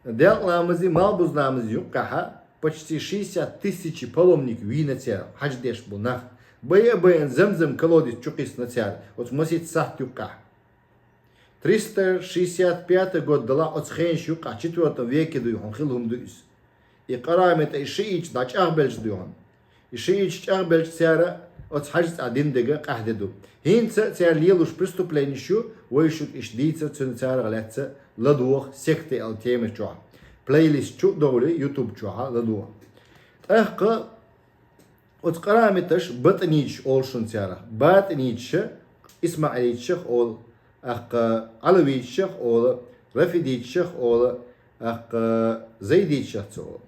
делкъа ламазий, малбуза ламазий юккъехь, почти шестьдесят тысяч паломник вийна цара, хьаж деш бу нах. Бай а байна, Замзам колодец чу кхиссина цара, оцу масийтта сахьт юккъехь. Триста шестьдесят пятый год далахь оцу хенаш юккъехь, четвёртом веке дуй хьуна хилла хӀума ду иза. И къарамитӀа, и шииташ дӀа чӀагӀбелча дуй хьуна. И шииташ чӀагӀбелча цара оцу хьажа цӀа дина дерг къаьхьа де ду. ХӀинца цара лелош преступлениш ю, вай шуьга иштта дийцар, цуьнан царах лаьцна ладогӀа, секта аьлла тема чохь. Плейлист чу а довлий, YouTube чохь а ладогӀа. ТӀаккха оцу къарамиташ батӀиниташ олу шуна царах. БатӀиниташ исмаилиташах олу, тӀаккха Ӏалавиташах олу, рафидиташах олу, тӀаккха зайдиташах ца олу.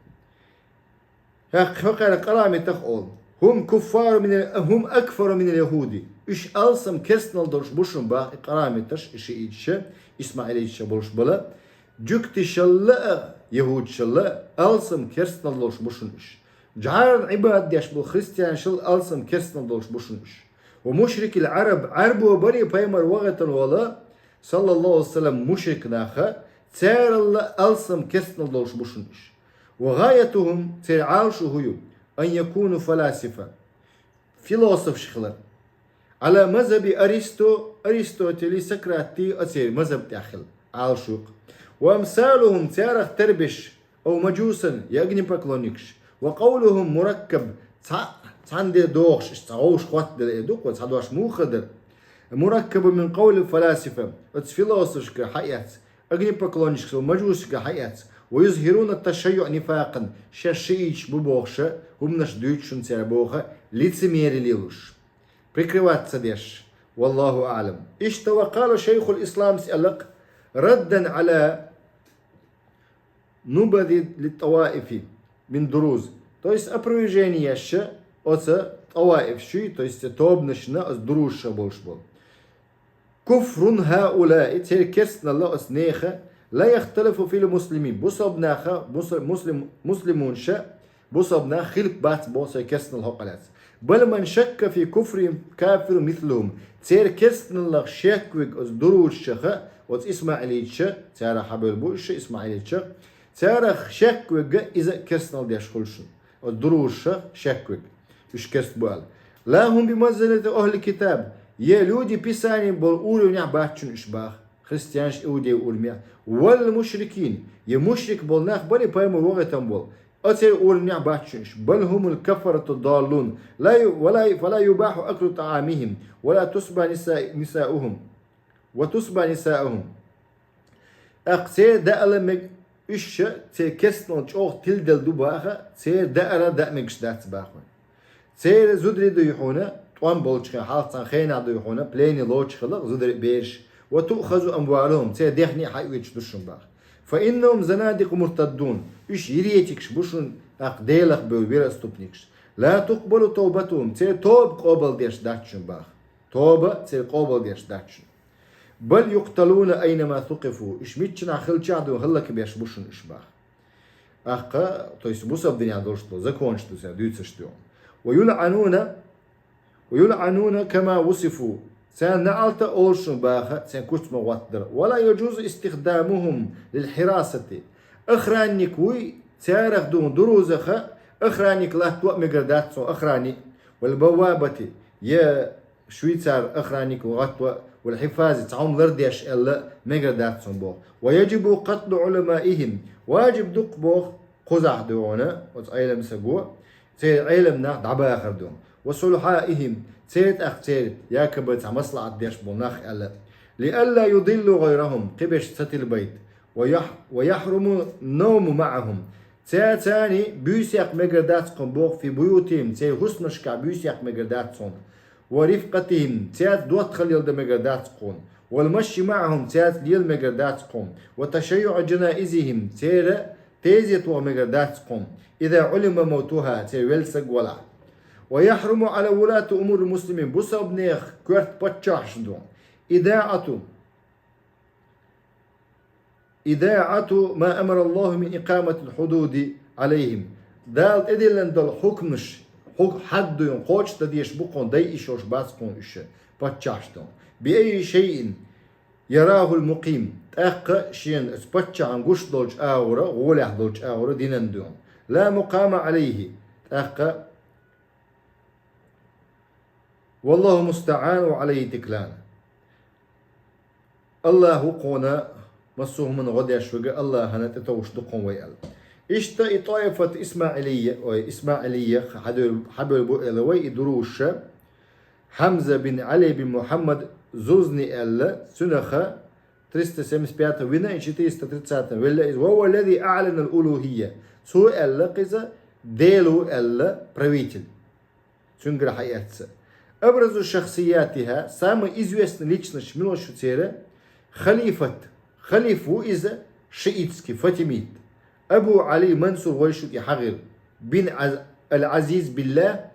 ХӀокхара къарамитах олу. هم كفار من ال-, هم أكفر من اليهود. Уьш алсам керстанал долуш бу шуна баха и къарамиташ, и шииташ, исмаилиташ болуш бала. Жуьгташалла а, яхӀудашалла а алсам керстанал долуш бу шуна уьш. ЖӀарна Ӏибадат деш болу христианашалла алсам керстанал долуш бу шуна уьш. ومشركي العرب, Ӏарбо барий пайхамар вахийтина волу, саллаллаху алейхи ва саллям, мушрик наха, царалла алсам керстанал долуш бу шуна уьш. وغايتهم, церан Ӏалашо хӀун ю, أن يكونوا فلاسفة, философаш хилар. على مذهب أرسطو, Аристотелий, Сократий, оцеран мазхаб тӀехь хила Ӏалашо ю-кх. وأمثالهم, царах тера берш, أو مجوسا, я огнепоклонникаш. وقولهم مركب, цхьаъ, цхьаьна де догӀуш, иштта цхьа вовшахӀоттаделла эр ду-кх вай, цхьа дош муха дара. مركب من قول الفلاسفة, оцу философашкара хьаэцна, огнепоклонникашкара, мажусашкара хьаэцна. ويظهرون التشيع نفاقا, шаьш шииташ бу бохуш, хӀуманаш дуьйцу шуна цара боху, лицемерие лелош. Прикрываться деш. والله أعلم. Иштта وقال شيخ الإسلام, аьлла-кх, ردا على نبذ للطوائف من دروز. То есть опровержение еш оцу тӀаваиф шуьй, то есть тобанашна оцу дурузашах болуш болу. كفر هؤلاء, церан керстаналла оцу нехан, لا يختلف في المسلمين, бусалба наха, мусу-, муслим-, муслимунша, бусалба нах хилап бац боху церан керстаналла хьокъа лаьцна. بل من شك في كفرهم كافر مثلهم. Церан керстаналлах шек верг оцу дурузашаха, оцу исмаилиташа, царах хьабевлла бу уьш исмаилиташа, царах шек верг иза а керстаналла деш хуьлу шуна. Оцу дурузашах шек верг. Уьш керста бу аьлла. لا هم بمنزلة أهل الكتاب. Е люди Писания болу уровнехь бац шуна уьш баха. Христианаш иудей уровнехь. ولا المشركين. Е мушрик болу нах бара, пайхамар вогӀуьйтуш болу. Оцеран уровнехь бац шуна уьш. بل هم الكفرة الضالون. لا ي-, ولا، فلا يباح أكل طعامهم. ولا تسبى نساء-، نساؤهم. وتسبى نساؤهم. ТӀаккха церан даа мега, уьш ша церан керстаналла чӀогӀа тиладелла ду баха, церан даар а даа мегаш дац баха. Церан зударий дуй хьуна, тӀом болчу хенахь, хьалха цхьана хенахь дуй хьуна, плене лоцуш хилла зударий, бераш, وتؤخذ أموالهم, церан дехне а хьаоьцуш ду шуна баха. فإنهم زنادقة مرتدون, уьш еретикаш бу шуна, тӀаккха Делах бевлла вероотступникаш. لا تقبل توبتهم, церан тоба къобалдеш дац шуна баха. Тоба церан къобалдеш дац шуна. بل يقتلون أينما ثقفوا. Уьш миччанахь хилчахь дуй хӀаллакбеш бу шуна уьш баха. ТӀаккха, то есть бусалба динехь долуш долу законаш ду церан дуьйцуш ду. ويلعنون، ويلعنون كما وصفوا. Царна неӀалт а олуш шуна баха, церан куьцма гӀоттадар. ولا يجوز استخدامهم للحراسة. Охранник вуй, царах дуй дурузаха, охранник латто а мегар дац цунна, охрани. والبوابة, я швейцар охранник ву гӀатто, والحفاظ, цхьа хӀума лардеш аьлла, мегар дац цунна боху. ويجب قتل علمائهم, важиб ду-кх боху кхузахь дуй хьуна, оцу Ӏелам саго, церан Ӏелам нах дӀабахар дуй хьуна. وصلحائهم, церан тӀаккха церан якобы цхьа маслаӀат деш болу нах аьлла. لئلا يضلوا غيرهم, кхиберш ца тилбайта. ويح-، ويحرم النوم معهم. Цаьрца буьйса яккха мегар дац кхунна боху, في بيوتهم, церан хӀусамашкахь буьйса яккха мегар дац кхунна. ورفقتهم, цаьрца доттагӀалла леладан мегар дац кхунна. والمشي معهم, цаьрца лела мегар дац кхунна. وتشيع جنائزهم, церан тезет ваха мегар дац кхунна. إذا علم موتها, церан велла саг валахь. ويحرم على ولاة أمور المسلمين, бусалба нехан коьрта паччахьаш дуй хьуна. إذاعة إذاعة ما أمر الله من إقامة الحدود عليهم. Дала тӀедиллина долу хьукмаш, хьу-, хьад дуй хьуна, кхочушдан дезаш бу кхунна, дайа йиш йолуш бац кхунна уьш, паччахьаш дуй хьуна. بأي شيء يراه المقيم. ТӀаккха шена оцу паччахьна гуш долчу агӀора, гӀолехь долчу агӀора динан дуй хьуна. لا مقام عليه. ТӀаккха والله المستعان وعليه التكلان. АллахӀ ву кхунна массо а хӀуманна гӀо деш верг, АллахӀана тӀетовжуш ду кхунна вай аьлла. Иштта и тӀоифат исмаилия, ой, исмаилия хьадуьйр-, хьабевлла бу аьлла вай и дурузаша, Хьамза бин Ӏали бин Мухьаммад Зузни аьлла, цуьнах триста семьдесят пятом вина и четыреста тридцатом велла иза. وهو الذي أعلن الألوهية. Цо аьлла-кх иза, Дела ву аьлла правитель. Цуьнгара хьаэцна. أبرز شخصياتها, самый известный личность мила шу церан, халифат, халифа ву иза, шиитский, фатимит. Абу Ӏали Мансур вай шуьга хьахийра. Бин Ӏаз-, Аль-Ӏазиз биллахӀ,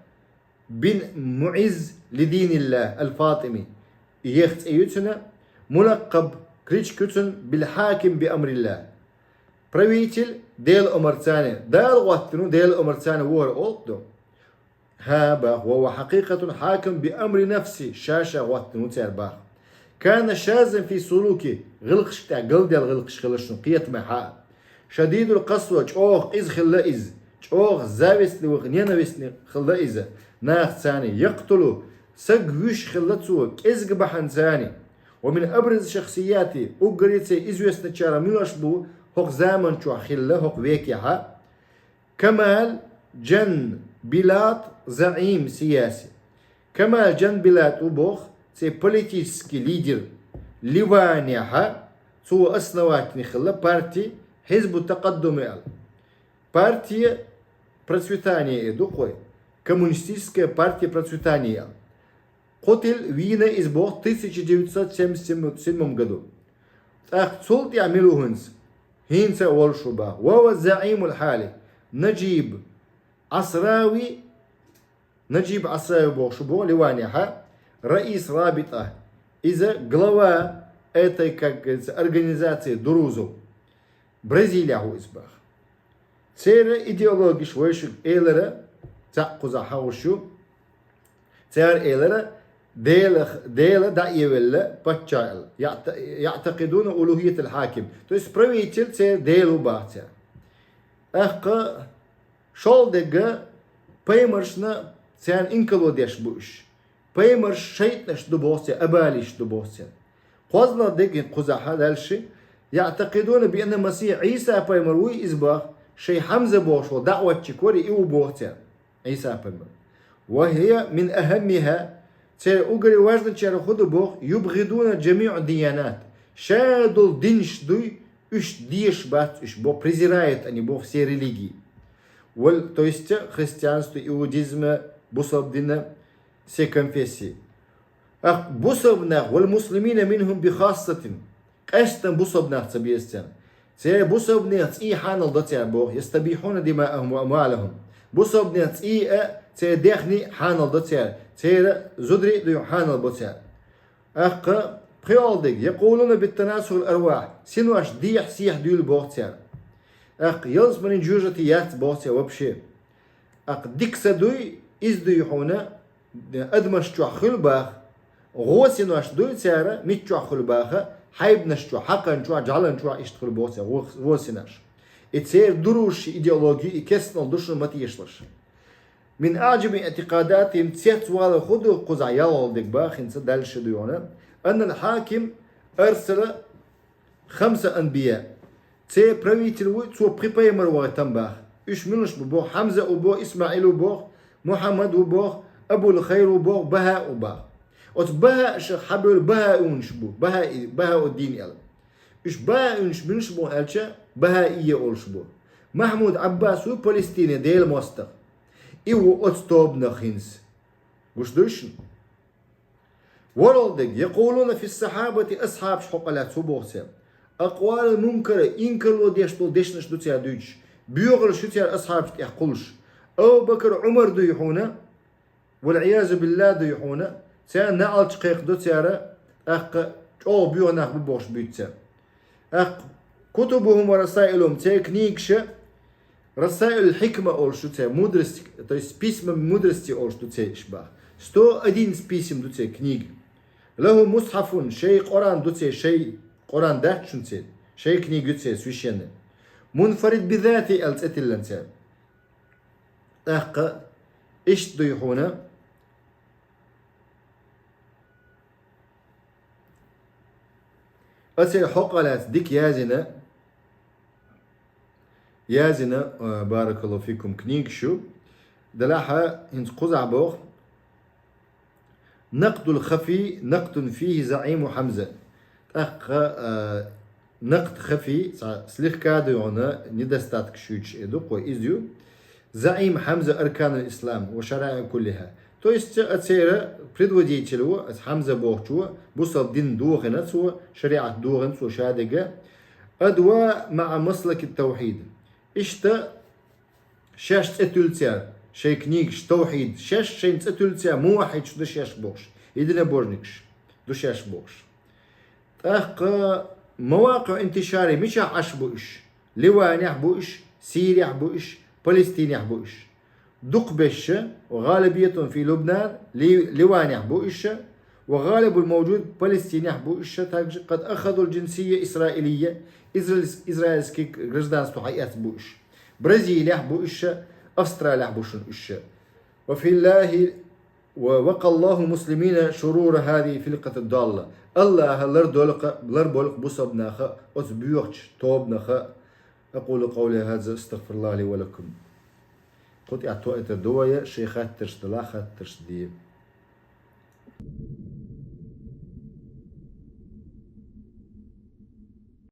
бин МуӀизз ли диниллахӀ аль-ФатӀими. Еха цӀе ю цуьнан, мулаккъаб, кличка ю цуьнан, биль-Хьаким би амриллахӀ. Правитель Делан омарца, Дала гӀоттина ву, Делан омарца ву хӀара олу ду. ХӀа, бах, ва хьуа хьакъикъатун хьаким би амри нафси, ша-ша гӀоттина ву цара, бах. Кана шаззан фи сулуки, гӀиллакхашка тӀехь галдаьлла гӀиллакхаш хилла шуна кхетамехь а. Шадидул къасва, чӀогӀа къиза хилла иза, чӀогӀа завистливый, ненавистный хилла иза. Нахаца, якътулу, саг вуьйш хилла цо, кӀезиг бахьанца. Ва мин абраз шахсияти, уггаре церан известныйчарах муьлш бу хӀокху заман чохь хилла, хӀокху векехь а. Камал Джанбилат заим сияси. Камал Джанбилат ву боху церан политический лидер. Ливанехь а цо основатель хилла парти Хьизбу Такъаддуми аьлла. Партия процветания и ду кхой. Коммунистическая партия процветания аьлла. Кху тил вийна иза боху тысяча девятьсот семьдесят седьмом году. ТӀаккха цул тӀаьхьа мила ву хӀинца? ХӀинца а волуш ву бах. Ва ва заимул хьали. Наджиб Асрави, Наджиб Асрави бохуш ву бо Ливанехьа, раис Рабита. Иза глава этой, как говорится, организации дурузов. Бразилия ву иза бах. Церан идеологиш вайшуьга элира, цхьаъ кхузахь хьахуш ю, цара элира, Дела, Дела дӀаэвелла паччахь аьлла. Яъта-, яътакъидуна улухиятал хьаким. То есть правитель церан Дела ву бах цара. Ахкха шолгӀа дерг пайхамаршна царна инкарло деш бу уьш. Пайхамарш шайтӀанаш ду боху цара, абалиш ду боху цара. КхозлагӀа дерг кхузахь дальше, яътакъидуна би анна Масих Ӏийса пайхамар вуй иза бах, шайн Хьамза бохуш волу даъватчик вара и ву боху цара. Ӏийса пайхамар. Ва хия мин ахаммиха, церан уггаре важначарах хӀун ду боху, юбгӀидуна джамиъу диянат. Ша долу динаш дуй, уьш дезаш бац уьш, бо презирает они бо все религии. Вал, то есть христианство, иудизм, бусалба дин, все конфессии. Ахкха бусалба нах, вал муслимина минхум би хассатин. Къаьсттина бусалба нах ца беза царна. Церан бусалба нехан цӀий хьанал до цара боху, ястабихьуна димаахум ва амвалахум. Бусалба нехан цӀий а, церан дехний а хьанал до цара, церан зударий а дуй хьанал бо цара. Ахкха пхиолдиг, якъулуна биттанасухул арвахь, синош дехьа-сехьа дуьйла боху цара. Ахкха ялсманин жоьжахати яц боху цара вообще. Ахкха дика са дуй, иза дуй хьуна, адамаш чохь хуьлу баха, гӀо синош дуй цара, миччохь хуьлу баха, хьайбанаш чохь, хьакхан чохь, жӀалан чохь иштта хуьлу боху цара, гӀо, гӀо синош. И церан дурузаш идеологи, и кестнал ду шуна ма тешалаш. Мин аъджаби иътикъадатихим, цецвала хӀун ду кхузахь ялхалдиг баха, хӀинца дальше дуй хьуна. Аннал хьаким арсала хамса анбия. Церан правитель вуй, цо пхи пайхамар вахийтина баха. Уьш муьлш бу боху, Хьамза ву боху, Исмаил ву боху, Мухьаммад ву боху, Абул Хайр ву боху, Бахаъ ву боху. Оцу Бахаъ шах хьабевлла бахаъуьнаш бу, бахаъи, Бахаъуддин аьлла. Уьш бахаъуьнаш муьлш бу аьлча, бахаъийя олуш бу. Махьмуд Ӏаббас ву Палестинан Делан мостагӀа. И ву оцу тобанах хӀинца. Гуш дуй шуна? ВорхӀалдиг, якъулуна фи сахьабати, асхьабаш хьокъал яц хӀун боху цара. Акъвалан мункара, инкарло деш долу дешнаш ду цара дуьйцуш. Боьхалш ю цара асхьабашна тӀехь кхуллуш. Абу Бакр, Ӏумар дуй хьуна, вал Ӏиязу биллахӀ дуй хьуна, царна наӀалт кхайкхадо цара, тӀаккха чӀогӀа боьха нах бу бохуш буьйцу цара. ТӀаккха кутубухум ва расаилухум, церан книгаш, Расаил хьикма олуш ду церан, мудрость, то есть письма мудрости олуш ду церан иш баха. Сто одиннадцать писем ду церан книга. Лаху мусхьафун, шайн Къуръан ду церан, шайн Къуръан дац шуна церан, шайн книга ю церан, священный. Мунфарид бизати аьлла цӀе тиллина церан. ТӀаккха иштта дуй хьуна, Ацеран хьокъал яц дика язйина, язйина, а, баракаллаху фикум, книгаш ю. Делахь хӀинца кхузахь боху: «Накъдул хафи, накъдун фихи заиму Хьамза». ТӀаккха, а, накъд хафи, цхьа слегка дуй хьуна, недостаток шуьйцуш э ду, кхо иза ю. Заим Хьамза арканул ислам ва шараи куллиха. То есть, а, церан предводитель ву, а, Хьамза бохучу, бусалба дин дохина цо, шариат дохина цо шадерг. Адва маъа маслаки таухьид. Иштта шаьш цӀе туьллу цара, шайн книгаш, таухьид, шаьш шайна цӀе туьллу цара, муваххьидаш ду шаьш бохуш, единобожникаш ду шаьш бохуш. ТӀаккха мавакъиъ интишари мичахь Ӏаш бу уьш? Ливанехь бу уьш, Сирехь бу уьш, Палестинехь бу уьш. Дукхаберш, ва гӀалибиятун фи Лубнан, Ли-, Ливанехь бу уьш, ва гӀалибул мавжуд Палестинехь бу уьш, также къад ахадул джинсия исраилия, израиль-, израильский гражданство хьаэцна бу уьш. Бразилехь бу уьш, Австралехь бу шуна уьш. Ва филлахи Ва вакъаллаху муслимина шурура хазихи фиркъати далла. Аллаха лардолу-кх, ларбойла-кх бусалба нах оцу боьхачу тобанах. Акъулу къавли хаза, астагъфируллаха ли ва лакум. Кху тӀехь тоъийтар ду вай, шайн хаттарш далахь, хаттарш де.